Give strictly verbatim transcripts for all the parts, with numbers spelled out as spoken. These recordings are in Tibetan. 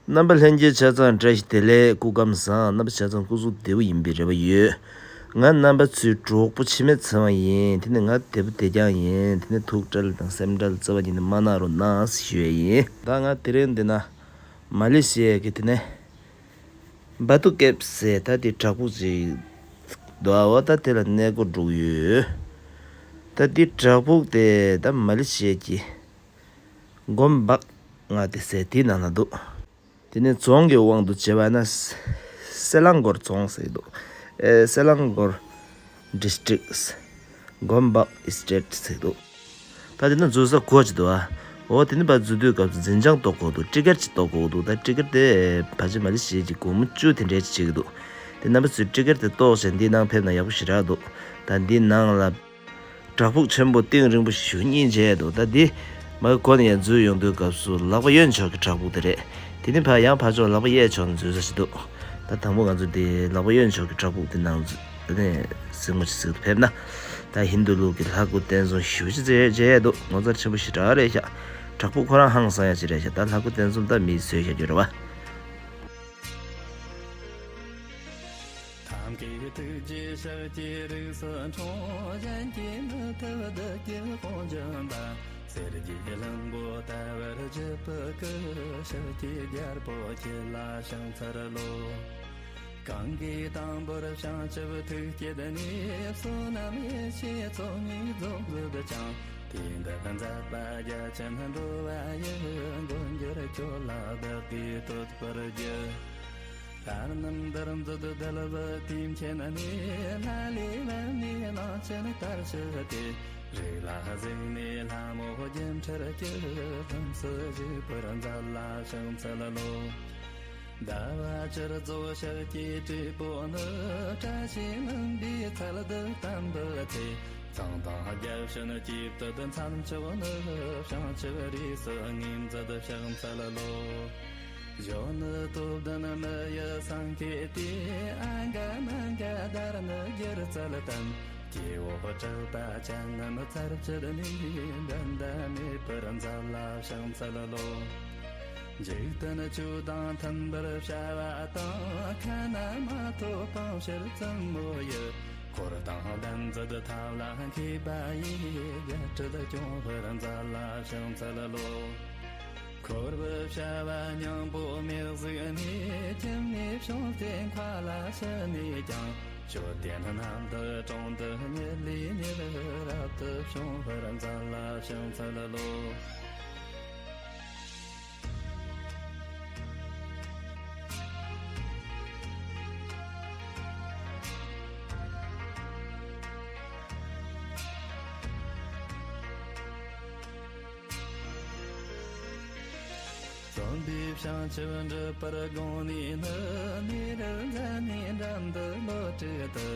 རྣམ་པ་ལྷན་རྒྱས་ཆ་ཚང་བཀྲ་ཤིས་བདེ་ལེགས། སྐུ་ཁམས་བཟང་། རྣམ་པ་ཆ་ཚང་སྐུ་གཟུགས་བདེ་པོ་ཡིན་པའི་རེ་བ་ཡོད། ང་རྣམ་པ་ཚོའི་གྲོགས་པོ་འཆི་མེད་ཚེ་དབང་ཡིན། དེ་ནས་ང་བདེ་པོ་བདེ་རྐྱང་ཡིན། དེ་ནས་ཐུགས་བྲེལ་དང་སེམས་བྲེལ་རྩ་བ་ཉིད་ནས་མ་གནང་རོགས་གནང་ཞུ་ཡས་ཡིན། ད་ང་དེ་རིང་འདི་ན་མ་ལེ་ཤི་ཡ་གི་དེ་ནས་བ་ཏུ་ཀེབ་ཟེར་ད་དེ་བྲག་ཕུག་ཅིག་འདུག་འོ་ད་དེ་ལ་གནས་སྐོར་འགྲོ་གི་ཡོད། ད་དེ་བྲག་ཕུག་དེ་ད་མ་ལེ་ཤི་ཡ་གི་གོམ་བག་ང་དེ་ཟེར་དེའི་ནང་ན་འདུག་དེ་ནས་རྫོང་གི་དབང་དུ་བྱས་པ་ན་སེ་ལང་གོར་རྫོང་ཟེར་འདུག་ཨེ་སེ་ལང་གོར་ཌིས་ཊྲིཀ་གོམ་བག་ཨི་སི་ཊེཊ་ཟེར་འདུག་ད་དེ་ན་འཛུལ་ས་གོ་ཅི་འདུག་ཨ། འོ་དེ་ནི་ཕར་འཛུལ་དུས་སྐབས་སུ་འཛིན་བྱང་གཏོགས་དགོས་འདུག་ཊི་ཀེ་ཊི་ཅིག་གཏོགས་དགོས་འདུག་ད་ཊི་ཀེ་ཊི་དེ་ཕལ་ཆེར་མ་ལེ་ཤི་ཡ་གི་སྒོར་མོ་བཅུ་དེ་འདྲས་ཅིག་བྱེད་ཀྱི་འདུག་དེ་རྣམ་པ་ཚོས་ཊི་ཀེ་ཊི་དེ་གཏོགས་བྱས་འདིའི་ནང་ཕེབས་ན་ཡག་པོ་ཞེ་དྲག་འདུག་ད་འདིའི་ནང་ལ་བྲག་ཕུག་ཆེན་པོ་གཏིང་རིང་པོ་ཞེ་པོ་གཉིས་མཇལ་འདུག་ད་འདི་མ་གི་གོ་ནས་ཡར་འཛུལ་ཡོང་དུས་སྐབས་སུ་ལག་པ་གཡོན་ཕྱོགས་ཀྱི་བྲག་ཕུག་དེ་རེད། དེ་ནི་ཕར་ཡང་ཕར་ཕྱོགས་ལག་པ་གཡས་ཕྱོགས་ནས་འཛུལ་ས་ཞིག་འདུག་ད་དང་པོ་ང་ཚོ་འདི་ལག་པ་གཡོན་ཕྱོགས་ཀྱི་བྲག་ཕུག་དེ་ནང་འཛུལ་ནས་གཟིགས་མོ་ཅིག་གཟིགས་ཏེ་ཕེབས་ན། ད་ཧིན་རྡུ་ལུགས་ཀྱི་ལྷ་སྐུ་རྟེན་གསུམ་ཞེ་པོ་ཅིག་མཇལ་འདུག་ངོ་མཚར་ཆེན་པོ་ཞེ་དྲག་རེད་ཤག་བྲག་ཕུག་ཁོ་རང་ཧང་སང་ཡ་ཅིག་རེད་ཤག་ད་ལྷ་སྐུ་རྟེན་གསུམ་ད་མིས་བཟོས་བཞག་རྒྱུ་རེད་བ། ཐབས་མཁས་ཐུགས་རྗེས་ཕྱག་རྒྱའི་རིགས་སུ་འཁྲུངས། གཞན་གྱིས་མི་ཐུབ་བདུད་ཀྱི་དཔུང་འཇོམས་པ། གསེར་གྱི་གླིང་བུ་ལྟ་བུར་བརྗིད་པའི་སྐུ། ཕྱག་གི་རྒྱལ་པོ་ཁྱེད་ལ་ཕྱག་འཚལ་ལོ། གང་གིས་དང་པོར་བྱང་ཆུབ་ཐུགས་བསྐྱེད་ནས། བསོད་ནམས་ཡེ་ཤེས་ཚོགས་གཉིས་རྫོགས་མཛད་ཅིང་། དེ་འདྲ་མཛད་པ་རྒྱ་ཆེན་འགྲོ་བ་ཡི། མགོན་གྱུར་ཁྱོད་ལ་བདག་གིས་བསྟོད་པར་བགྱི། ལྷ་རྣམས་འདིར་འཛིན་བདུད་བཞི་དེ་མཁྱེན་ནས། ལྷ་ལས་བབས་ནས་གླང་ཆེན་ལྟར་ཆགས་ཏེ། རིགས་ལ་གཟིགས་ནས་ལྷ་མོ་བརྒྱད་ཁྲི་བརྒྱད། ལྷུམས་སུ་ཞུགས་པར་མཛད་ལ་ཕྱག་འཚལ་ལོ། ཟླ་བ་བཅུར་རྫོགས་ཕྱག་རྒྱའི་དྲིལ་བུ་ནི། བཀྲ་ཤིས་ལྷུན་པོའི་ཚལ་དུ་བསྟན་པའི་ཚེ། ཚངས་དང་བརྒྱ་བྱིན་གྱིས་བཏུད་མཚམས་ཕྱོགས་ནི། བྱང་ཆུབ་རིས་སུ་ངོས་འཛིན་ཕྱག་འཚལ་ལོ། གཞོན་ནུ་སྟོབས་ལྡན་མི་ཡི་སེང་གེ་སྟེ། ཨ་ག་མ་ག་དྷརྨི་སྒྱུ་རྩལ་བསྟན། སྐྱེ་བོ་དྲེགས་པ་ཅན་རྣམས་ཚར་བཅད་ནས། འགྲན་ཟླ་མེད་པར་མཛད་ལ་ཕྱག་འཚལ་ལོ། འཇིག་རྟེན་ཆོས་དང་མཐུན་པར་བྱ་བ་དང་། ཁ་ན་མ་ཐོ་སྤང་ཕྱིར་བཙུན་མོ་ཡི། འཁོར་དང་ལྡན་མཛད་ཐབས་ལ་མཁས་པ་ཡིས། རྒྱལ་སྲིད་སྐྱོང་བར་མཛད་ལ་ཕྱག་འཚལ་ལོ། འཁོར་བའི་བྱ་བ་སྙིང་པོ་མི་གཟིགས་ནས། ཁྱིམ་ནས་བྱུང་སྟེ་མཁའ་ལ་ཕྱིན་ནས་ཀྱང་། མཆོད་རྟེན་རྣམས་དག་གྲོང་དུ་ཉིད་ལས་ཉིད། རབ་ཏུ་བྱུང་བར་མཛད་ལ་ཕྱག་འཚལ་ལོ། བརྩོན་པས་བྱང་ཆུབ་འགྲུབ་པར་དགོངས་ནས་ནི། མི་རབས་འཛད་ནས་འགྲམ་དུ་བློ་གྲོས་ཏེ།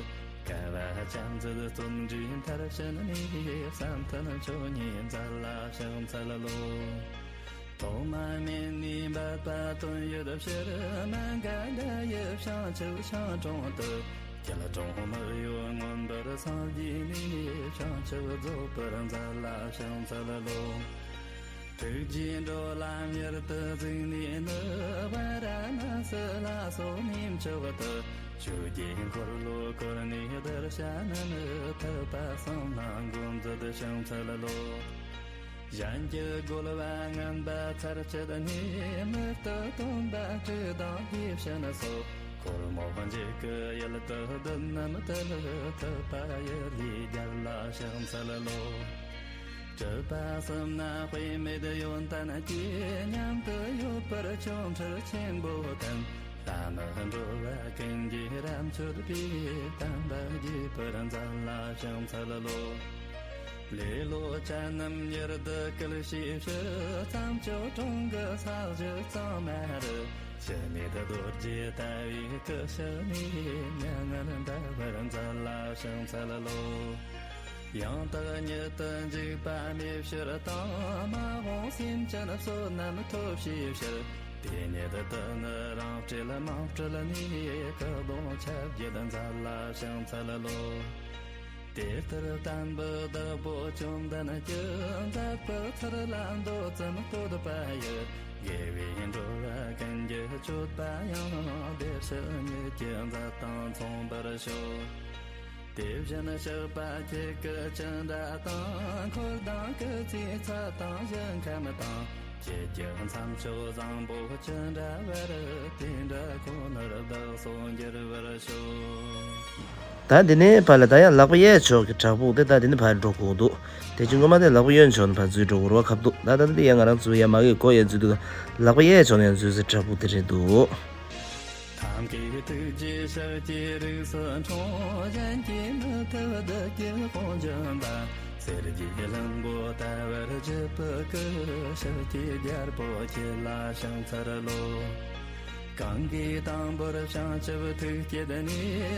བསྐལ་པ་ཅན་ཟིལ་གནོན་འདྲའི་མཐར་ཕྱིན་ནས། བསམ་གཏན་མཆོག་བརྙེས་མཛད་ལ་ཕྱག་འཚལ་ལོ། ཐོག་མ་མེད་ནས་འབད་པ་དོན་ཡོད་ཕྱིར། མ་ག་དྷ་ཡི་བྱང་ཆུབ་ཤིང་དྲུང་དུ། སྐྱིལ་ཀྲུང་མི་གཡོ་མངོན་པར་སངས་རྒྱས་ནས། བྱང་ཆུབ་རྫོགས་པར་མཛད་ལ་ཕྱག་འཚལ་ལོ། ཐུགས་རྗེས་འགྲོ་ལ་མྱུར་དུ་གཟིགས་ནས་ནི། ཝཱ་ར་ཎཱ་སི་ལ་སོགས་གནས་མཆོག་ཏུ། ཆོས་ཀྱི་འཁོར་ལོ་བསྐོར་ནས་གདུལ་བྱ་རྣམས། ཐུབ་པ་གསུམ་ལ་མགོན་མཛད་ཕྱག་འཚལ་ལོ། གཞན་གྱི་རྒོལ་བ་ངན་པ་ཚར་བཅད་ནས། མི་ལྟ་སྟོན་པ་དྲུག་དང་དེ་བཞིན་སོགས། འཁོར་མོ་འཇིགས་སྐུལ་ཡུལ་དུ་བདུད་རྣམས་ཏེ། ཐུབ་པ་ཡི་ལས་རྒྱལ་ལ་ཕྱག་འཚལ་ལོ། གྲུབ་པ་གསུམ་ན་དཔེ་མེད་ཡོན་ཏན་གྱིས། མཉམ་དུ་ཡོད་པར་ཆོ་འཕྲུལ་ཆེན་པོ་བསྟན། ལྷ་མི་འགྲོ་བ་ཀུན་གྱི་རབ་མཆོད་པའི། དམ་པ་རྒྱས་པར་མཛད་ལ་ཕྱག་འཚལ་ལོ། ལེ་ལོ་ཅན་རྣམས་མྱུར་དུ་སྐུལ་བྱའི་ཕྱིར། རྩྭ་མཆོག་གྲོང་གི་ས་གཞི་གཙང་མ་རུ། འཆི་མེད་རྡོ་རྗེ་ལྟ་བུའི་སྐུ་ཕྱག་ནས། མྱ་ངན་འདའ་བར་མཛད་ལ་ཕྱག་འཚལ་ལོ། ཡང་དག་ཉིད་དུ་འཇིགས་པ་མེད་ཕྱིར་དང་། མ་འོངས་སེམས་ཅན་བསོད་ནམས་ཐོབ་བྱའི་ཕྱིར། དེ་ཉིད་དུ་ནི་རང་སྤྲུལ་མིང་སྤྲུལ་ནས། སྐུ་གདུང་ཆ་བརྒྱད་མཛད་ལ་ཕྱག་འཚལ་ལོ། དེ་ལྟར་བསྟན་པའི་བདག་པོ་བཅོམ་ལྡན་གྱིས། མཛད་པའི་ཚུལ་ལ་མདོ་ཙམ་བསྟོད་པ་ཡི། དགེ་བས་འགྲོ་བ་ཀུན་གྱི་ མཆོད་པ་ཡང་བདེ་གཤེགས་ཉིད་ཀྱི་མཛད་དང་མཚུངས་པར་ཤོག། དེ་བཞིན་གཤེགས་པ་ཁྱེད་ཀྱི་ཅི་འདྲ་དང་། འཁོར་དང་སྐུ་ཚེའི་ཚད་དང་ཞིང་ཁམས་དང་། ཁྱེད་ཀྱི་མཚམས་མཆོག་བཟང་པོ་ཅི་འདྲ་བར། དེ་འདྲ་ཁོ་ནར་བདག་སོགས་འགྱུར་བར་ཤོག། ད་འདི་ནས་ཕར་ལ་ད་ཡང་ལག་པ་གཡས་ཕྱོགས་ཀྱི་བྲག་ཕུག་དེ་ད་འདི་ནས་ཕར་འགྲོ་དགོས་འདུག། དེ་ཅི་ངོ་མ་དེ་ལག་པ་གཡོན་ཕྱོགས་ནས་ཕར་འཛུལ་འགྲོ་དགོས་རེད་བ། ཁ་ཐུག་ད་ད་འདི་ཡང་ང་རང་ཚོ་ཡ་མ་གི་གོ་ཡ་འཛུལ་འདུག། ལག་པ་གཡས་ཕྱོགས་ནས་ཡང་འཛུལ་སའི་བྲག་ཕུག་དེ་རེད་འདུག། ཐབས་མཁས་ཐུགས་རྗེས་ཕྱག་གི་རིགས་སུ་འཁྲུངས། གཞན་གྱིས་མི་ཐུབ་བདུད་ཀྱི་དཔུང་འཇོམས་པ། གསེར་གྱི་གླིང་བུ་ལྟ་བུར་བརྗིད་པའི་སྐུ། ཕྱག་གི་རྒྱལ་པོ་ཁྱེད་ལ་ཕྱག་འཚལ་ལོ། གང་གིས་དང་པོར་བྱང་ཆུབ་ཐུགས་བསྐྱེད་ནས།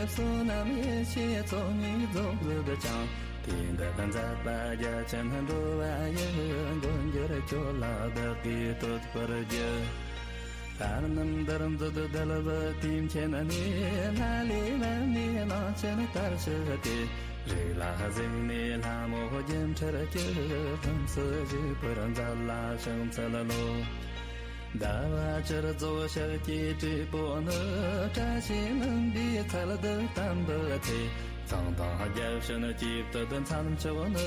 བསོད་ནམས་ཡེ་ཤེས་ཚོགས་གཉིས་རྫོགས་མཛད་ཅིང་། དེ་འདྲ་མཛད་པ་རྒྱ་ཆེན་འགྲོ་བ་ཡི། མགོན་གྱུར་ཁྱོད་ལ་བདག་གིས་བསྟོད་པར་བགྱི། ལྷ་རྣམས་དར་མཛད་དལ་བུ་དུས་མཁྱེན་ནས། ལྷ་ལས་བབས་ནས་གླང་ཆེན་ལྟར་ཕྱུག་སྟེ། རིགས་ལ་གཟིགས་ནས་ལྷ་མོ་སྒྱུ་འཕྲུལ་གྱི། ལྷུམས་སུ་ཞུགས་པར་མཛད་ལ་ཕྱག་འཚལ་ལོ། ཟླ་བ་བཅུར་རྫོགས་ཕྱག་གི་སྒྲིག་པོ་ནི། བཀྲ་ཤིས་ལྷུན་པོའི་ཚལ་དུ་བརྟན་པའི་ཚེ། གཙང་དང་རྒྱལ་ཕྱིན་གྱི་དུས་མཚམས་མཆོག་ནི།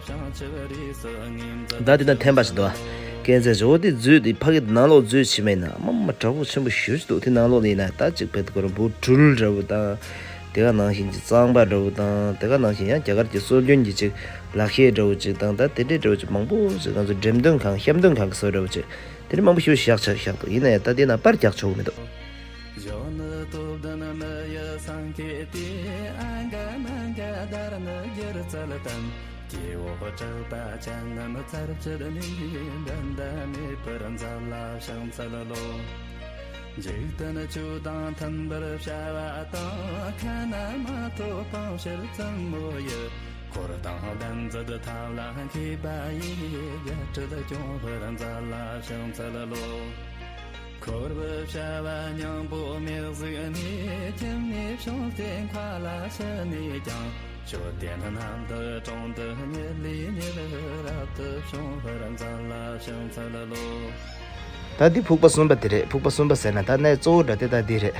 བྱང་ཆུབ་རིས་སུ་ངེས་མཛད་ད་འདི་ན་ཐེམ་པ་ཞིག་འདུག་ཨ། སྐས་འཛེག་ཞོ་དེ་འཛུལ་དེ་ཕ་གི་ནང་ལོགས་འཛུལ་ཕྱི་མ་ཡིན་ན་མ་མ་བྲག་ཕུག་ཆེན་པོ་ཞེ་པོ་ཅིག་འདུག། དེ་ནང་ལོགས་ལ་ཡིན་ན་ད་ཅིག་བེད་ཀོར་བུ་སྦྲུལ་འདྲ་བོ་དང་། དེ་ག་ནང་བཞིན་གྱི་གཙང་པ་འདྲ་བོ་དང་། དེ་ག་ནང་བཞིན་ཡང་རྒྱ་གར་གྱི་སྲོལ་རྒྱུན་གྱི་ཅིག་ལག་ཤེས་འདྲ་བོ་ཅིག་དང་། ད་དེ་འདྲའི་འདྲ་བོ་ཅིག་མང་པོ་ཅིག་ང་ཚོ་འགྲེམས་སྟོན་ཁང་བཤམས་སྟོན་ཁང་གི་བཟོ་འདྲ་བོ་ཅིག་དེ་འདྲ་མང་པོ་ཞེ་པོ་བཞག་ཆགས་བཞག་འདུག། ཡིན་ན་ཡང་ད་དེ་ན་པར་རྒྱག་ཆོག་གི་མི་འདུག། གཞོན་ནུ་སྟོབས་ལྡན་མི་ཡི་སེང་གེ་དེ། ཨ་ག་མ་ག་བརྡར་ནི་སྒྱུ་རྩལ་བསྟན། སྐྱེ་བོ་གྲགས་པ་ཅན་རྣམས་ཚར་བཅད་ནས། འགྲན་ཟླ་མེད་པར་མཛད་ལ་ཕྱག་འཚལ་ལོ། འཇིག་རྟེན་ཆོས་དང་མཐུན་པར་བྱ་བ་དང་། ཁ་ན་མ་ཐོ་སྤང་བྱར་བཙུན་མོ་ཡི། འཁོར་དང་ལྡན་མཛད་ཐབས་ལ་མཁས་པ་ཡིས། རྒྱལ་སྲིད་སྐྱོང་བར་མཛད་ལ་ཕྱག་འཚལ་ལོ། འཁོར་བའི་བྱ་བ་སྙིང་པོ་མེད་གཟིགས་ནས། ཁྱིམ་ནས་བྱུང་སྟེ་མཁའ་ལ་ཕྱིན་ནས་ཀྱང་། མཆོད་རྟེན་རྣམས་དག་དྲུང་དུ་ཉིད་ལས་ཉིད། རབ་ཏུ་བྱུང་བར་མཛད་ལ་ཕྱག་འཚལ་ལོ། ད་འདི་ཕུག་པ་གསུམ་པ་དེ་རེད། ཕུག་པ་གསུམ་པ་ཟེར་ན་ད་གནས་གཙོ་བོ་འདྲ་དེ་ད་འདི་རེད།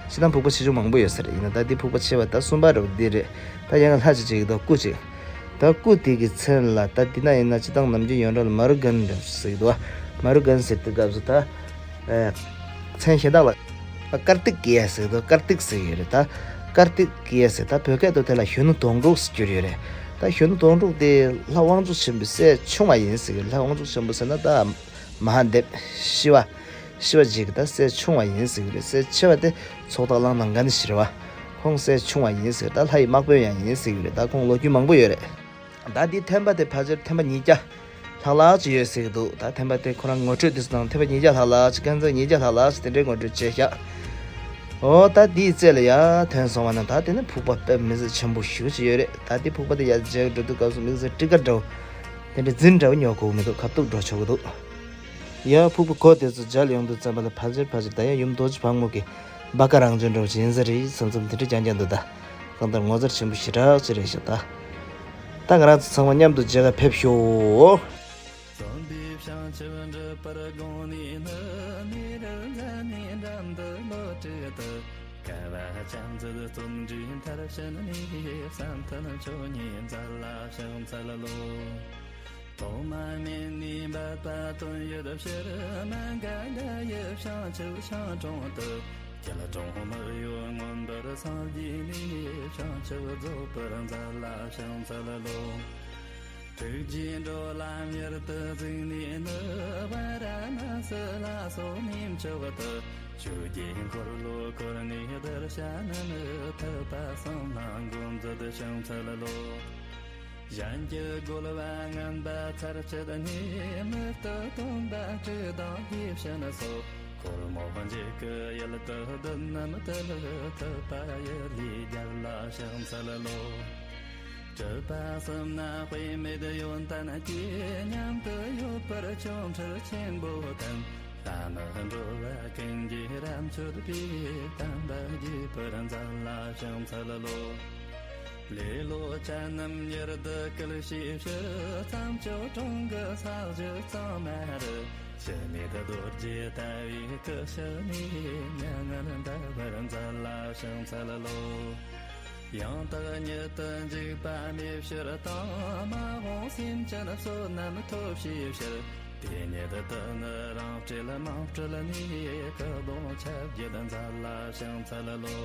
སྤྱིར་བཏང་ཕུག་པ་ཆེ་ཆུང་མང་པོ་ཡོད་ས་རེད། ཡིན་ན་ད་འདི་ཕུག་པ་ཆེ་བ་ད་གསུམ་པ་འདྲ་བོ་འདི་རེད། ད་ཡང་ལྷ་ཅིག་ཅིག་གི་ད་སྐུ་ཅིག། ད་སྐུ་དེ་གི་མཚན་ལ་ད་འདི་ན་ཡིན་ན་སྤྱིར་བཏང་ནམ་རྒྱུན་ཡོངས་གྲགས་ལ་མ་རུ་གན་འདྲ་ཟེར་གི་འདུག་བ། མ་རུ་གན་ཟེར་དུས་སྐབས་སུ་ད། ཨེ། མཚན་གཞན་དག་ལ། ཀར་ཏིག་ཀེ་ཡ་ཟེར་གི་འདུག། ཀར་ཏིག་ཟེར་གི་ཡོད་རེད་ད། ཀར་ཏིག་ཀེ་ཡ་ཟེར་ད་བོད་སྐད་དུ་དེ་ལ་གཞོན་ནུ་དོན་གྲུབ་ཟེར་གྱི་ཡོད་རེད། ད་གཞོན་ནུ་དོན་གྲུབ་དེ་ལྷ་དབང་ཕྱུག་ཆེན་པོའི་སྲས་ཆུང་བ་ཡིན་ཟེར་གི། ལྷ་དབང་ཕྱུག་ཆེན་པོ་ཟེར་ན་ད། མ་ཧཱ་དེབ་ཤི་བ། ཤི་བ་རྗེ་གི་ད་སྲས་ཆུང་བ་ཡིན་ཟེར་གི་རེད། སྲས་ཆེ་བ་དེ་ཚོགས་བདག་གླང་དར་དགའ་ལྡན་ཞི་བ། ཁོང་སྲས་ཆུང་བ་ཡིན་ཟེར། ད་ལྷ་ཡི་དམག་དཔོན་ཡང་ཡིན་ཟེར་གི་རེད། ད་ཁོང་ལོ་རྒྱུས་མང་པོ་ཡོད་རེད། ད་འདི་ཐེམ་པ་དེ་ཕལ་ཆེར་ཐེམ་པ་ཉིས་བརྒྱ་ལྷག་ལྷག་ཅིག་ཡོད་ཟེར་གི་འདུག། ད་ཐེམ་པ་དེ་ཁོ་རང་ངོ་སྤྲོད་དེ་ཚོ་དང་ཐེམ་པ་ཉིས་བརྒྱ་ལྷག་ལྷག་ཅིག། ཀན་ཛེ་ཉིས་བརྒྱ་ལྷག་ལྷག་ཅིག་དེ་འདྲའི་ངོ་སྤྲོད་བྱས་ཤག། འོ་ད་འདིའི་རྩེ་ལ་ཡ་ཐོན་སོང་བ་ན་ད་དེ་ནི་ཕུག་པ་དཔེ་མི་སྲིད་ཆེན་པོ་ཞེ་པོ་ཅིག་ཡོད་རེད། ད་འདི་ཕུག་པ་དེ་ཡར་མཇལ་འགྲོ་དུས་སྐབས་སུ་དམིགས་བསལ་སྤྲི་དཀར་འདྲ་བོ། དེ་འདྲའི་རྫུན་འདྲ་བོ་ཉོ་དགོས་མི་འདུག། ཁ་ཐུག་འགྲོ་ཆོག་གི་འདུག། ཡ་ཕུག་པའི་གོ་དེ་ཚོ་མཇལ་ཡོང་དུས་ཙམ་པ་ལ་ཕལ་ཆེར་ཕལ་ཆེར་ད་ཡང་ཡུམ་རྡོ་རྗེ་ཕག་མོ་གི་སྦ་ཀ་རང་བྱོན་འདྲ་བོ་ཅིག་ཡིན་ས་རེད་བསམ་བསམ་དེ་འདྲ་རྐྱང་རྐྱང་འདུག་ད། གང་ལྟར་ངོ་མཚར་ཆེན་པོ་ཞེ་དྲག་ཅིག་རེད་ཤག་ད། ད་ང་རང་ཚོ་ཚང་མ་མཉམ་དུ་མཇལ་ག་ཕེབས་ཤོག། བརྩོན་པས་བྱང་ཆུབ་འགྲུབ་པར་དགོངས་ནས་ནི། མི་རབས་འགའ་ནི་འགྲམ་དུ་བློ་གྲོས་ཏེ། དཀའ་བ་སྤྱད་མཛད་རྩོམ་འབྲིའི་མཐར་ཕྱིན་ནས། བསམ་གཏན་མཆོག་བརྙེས་མཛད་ལ་ཕྱག་འཚལ་ལོ། ཐོག་མ་མེད་ནས་འབད་པ་དོན་ཡོད་ཕྱིར། མ་འགགས་དགྲ་ཡི་བྱང་ཆུབ་ཤིང་དྲུང་དུ། སྐྱིལ་ཀྲུང་མི་གཡོ་མངོན་པར་སངས་རྒྱས་ནས། བྱང་ཆུབ་རྫོགས་པར་མཛད་ལ་ཕྱག་འཚལ་ལོ། ཐུགས་རྗེས་འགྲོ་ལ་མྱུར་དུ་གཟིགས་ནས་ནི། ཝཱ་ར་ཎ་སི་ལ་སོགས་གནས་མཆོག་ཏུ། ཆོས་ཀྱི་འཁོར་ལོ་བསྐོར་ནས་གདུལ་བྱ་རྣམས། ཐུབ་པ་གསུམ་ལ་མགོན་མཛད་ཕྱག་འཚལ་ལོ། གཞན་གྱི་རྒོལ་བ་ངན་པ་ཚར་བཅད་ནས། མི་བཏུབ་སྟོན་པ་སྤྲེའུ་དང་དེ་བཞིན་སོགས། འཁོར་མོ་འཇིགས་སྐུལ་ཡུལ་དུ་སྡུད་རྣམས་དེ་ལ། ཐུབ་པ་ཡུལ་ལས་རྒྱལ་ལ་ཕྱག་འཚལ་ལོ། སྲིད་པ་གསུམ་ན་དཔེ་མེད་ཡོན་ཏན་གྱིས། མཉམ་དུ་ཡོད་པར་སྐྱོན་བྲལ་ཆེན་པོ་བསྟན། ལྷ་མི་འགྲོ་བ་ཀུན་གྱི་རབ་མཆོད་པའི། དམ་པ་རྒྱས་པར་མཛད་ལ་ཕྱག་འཚལ་ལོ། ལེ་ལོ་ཅན་རྣམས་མྱུར་དུ་སྐུལ་བྱའི་ཕྱིར། རྩྭ་མཆོག་གྲོང་གི་ས་གཞི་གཙང་མ་རུ། ཕྱི་མེད་རྡོ་རྗེ་ལྟ་བུའི་སྐུ་ཕྱག་ནས། མྱ་ངན་འདའ་བར་མཛད་ལ་ཕྱག་འཚལ་ལོ། ཡང་དག་ཉིད་དུ་འཇུག་པ་མེད་ཕྱིར་དང་། མ་འོངས་སེམས་ཅན་བསོད་ནམས་ཐོབ་བྱའི་ཕྱིར། དེ་ཉིད་དུ་ནི་རང་སྤྲུལ་མ་སྤྲུལ་ནས། སྐུ་གདུང་ཆ་བརྒྱད་མཛད་ལ་ཕྱག་འཚལ་ལོ།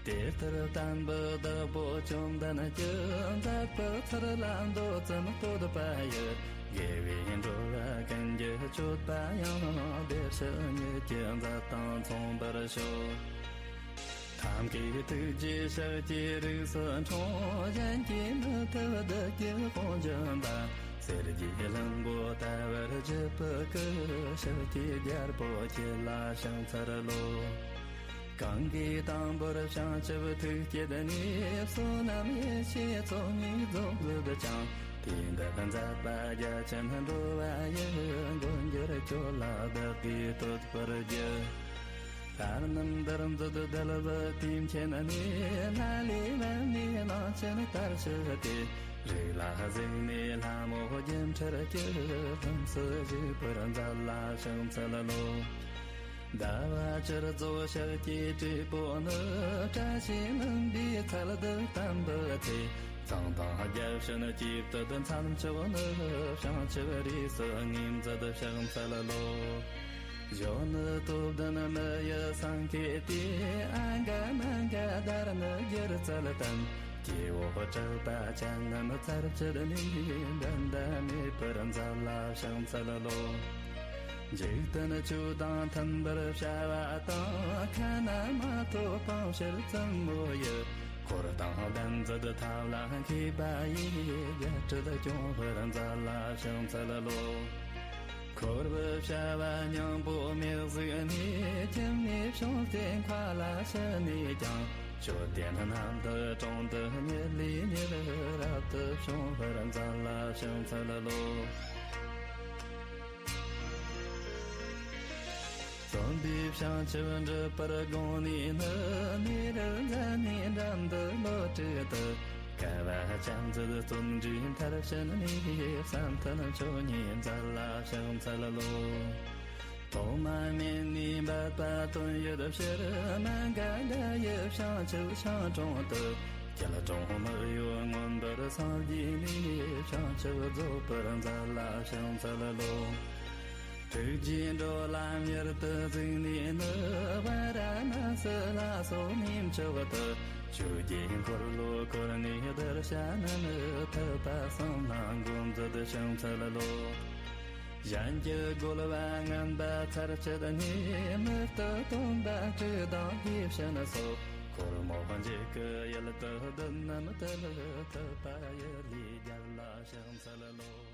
དེ་ལྟར་བསྟན་པའི་བདག་པོ་བཅོམ་ལྡན་གྱིས། མཛད་པའི་ཚུལ་ལ་མདོ་ཙམ་བསྟོད་པ་ཡི། དགེ་བའི་འགྲོ་བ་ཀུན་གྱི་སྤྱོད་པ་ཡང་། བདེར་གཤེགས་ཉིད་ཀྱི་མཛད་དང་མཚུངས་པར་ཤོག །ཐབས་མཁས་ཐུགས་རྗེའི་ཕྱག་གིས་རིགས་སུ་འཁྲུངས། གཞན་གྱིས་མི་ཐུབ་བདུད་ཀྱི་དཔུང་འཇོམས་པ། གསེར་གྱི་ལྷུན་པོ་ལྟ་བུར་བརྗིད་པའི་སྐུ། ཕྱག་གི་རྒྱལ་པོ་ཁྱེད་ལ་ཕྱག་འཚལ་ལོ། གང་གིས་དང་པོར་བྱང་ཆུབ་ཐུགས་བསྐྱེད་ནས། བསོད་ནམས་ཡེ་ཤེས་ཚོགས་གཉིས་རྫོགས་མཛད་ཅིང་། དེ་འདྲ་མཛད་པ་རྒྱ་ཆེན་འགྲོ་བ་ཡི། མགོན་གྱུར་ཁྱོད་ལ་བདག་གིས་བསྟོད་པར་བགྱི། ལྷ་རྣམས་འདིར་འཛིན་དལ་བུ་དུས་མཁྱེན་ནས། ལྷ་ལས་བབས་ནས་གླང་ཆེན་ལྟར་ཕྱིར་ཏེ། རིགས་ལ་གཟིགས་ནས་ལྷ་མོ་སྒྱུ་འཕྲུལ་གྱི། ལྷུམས་སུ་ཞུགས་པར་མཛད་ལ་ཕྱག་འཚལ་ལོ། ཟླ་བ་གཅིག་རྫོགས་ཕྱག་གི་དྲིལ་བུ་ནི། བཀྲ་ཤིས་ལྷུན་པོའི་ཚལ་དུ་བརྟན་པའི་ཚེ། མཚན་དང་བརྒྱ་བྱིན་གྱིས་བཏུད་མཚམས་མཆོག་ནི། བྱང་ཆུབ་རིས་སུ་ངོས་འཛིན་ཕྱག་འཚལ་ལོ། གཞོན་ནུ་སྟོབས་ལྡན་མི་ཡི་སེང་གེ་སྟེ། ཨ་ག་མ་ག་དར་ནི་སྒྱུ་རྩལ་བསྟན། སྐྱེ་བོ་དྲེགས་པ་ཅན་རྣམས་ཚར་བཅད་ནས། འགྲན་ཟླ་མེད་པར་མཛད་ལ་ཕྱག་འཚལ་ལོ། འཇིག་རྟེན་ཆོས་དང་མཐུན་པར་བྱ་བ་དང་། ཁ་ན་མ་ཐོ་སྤང་ཕྱིར་བཙུན་མོ་ཡི། འཁོར་དང་ལྡན་མཛད་ཐབས་ལ་མཁས་པ་ཡིས། རྒྱ་གྲལ་སྐྱོང་བར་མཛད་ལ་ཕྱག་འཚལ་ལོ། འཁོར་བའི་བྱ་བ་སྙིང་པོ་མི་གཟིགས་ནས། ཁྱིམ་ནས་བྱུང་སྟེ་མཁའ་ལ་ཕྱིན་ནས་ཀྱང་། མཆོད་རྟེན་རྣམས་དང་དྲུང་དུ་ཉིད་ལས་ཉིད། རབ་ཏུ་བྱུང་བར་མཛད་ལ་ཕྱག་འཚལ་ལོ། བརྩོན་པས་བྱང་ཆུབ་འགྲུབ་པར་དགོངས་ནས་ནི། མེ་རི་མཛད་ནས་འགྲམ་དུ་བློ་གྲོས་ཏེ། བསྐལ་པ་ཅན་ཟིལ་བརྩོན་འགྲུས་མཐར་ཕྱིན་ནས། བསམ་གཏན་མཆོག་བརྙེས་མཛད་ལ་ཕྱག་འཚལ་ལོ། ཐོག་མ་མེད་ནས་འབད་པ་དོན་ཡོད་ཕྱིར། མ་ག་དྷ་ཡི་བྱང་ཆུབ་ཤིང་དྲུང་དུ། སྐྱིལ་ཀྲུང་མི་གཡོ་མངོན་པར་སངས་རྒྱས་ནས། བྱང་ཆུབ་རྫོགས་པར་མཛད་ལ་ཕྱག་འཚལ་ལོ། ཐུགས་རྗེའི་འགྲོ་ལ་མྱུར་དུ་གཟིགས་ནས་ནི། ཝཱ་ར་ཎ་སི་ལ་སོགས་གནས་མཆོག་ཏུ། ཆོས་ཀྱི་འཁོར་ལོ་བསྐོར་ནས་གདུལ་བྱ་རྣམས། ཐུབ་པ་གསུམ་ལ་མགོན་མཛད་ཕྱག་འཚལ་ལོ། གཞན་གྱི་རྒོལ་བ་ངན་པ་ཚར་བཅད་ནས། མི་ལྟ་སྟོན་པ་སྤྲེའུ་དང་ལྷས་བྱིན་སོགས། སྒོར་མོ་འཇིགས་སྐུལ་ཡུལ་དུ་བདུད་རྣམས་ཏེ། ཐུབ་པ་ཡི་ལས་རྒྱལ་ལ་ཕྱག་འཚལ་ལོ།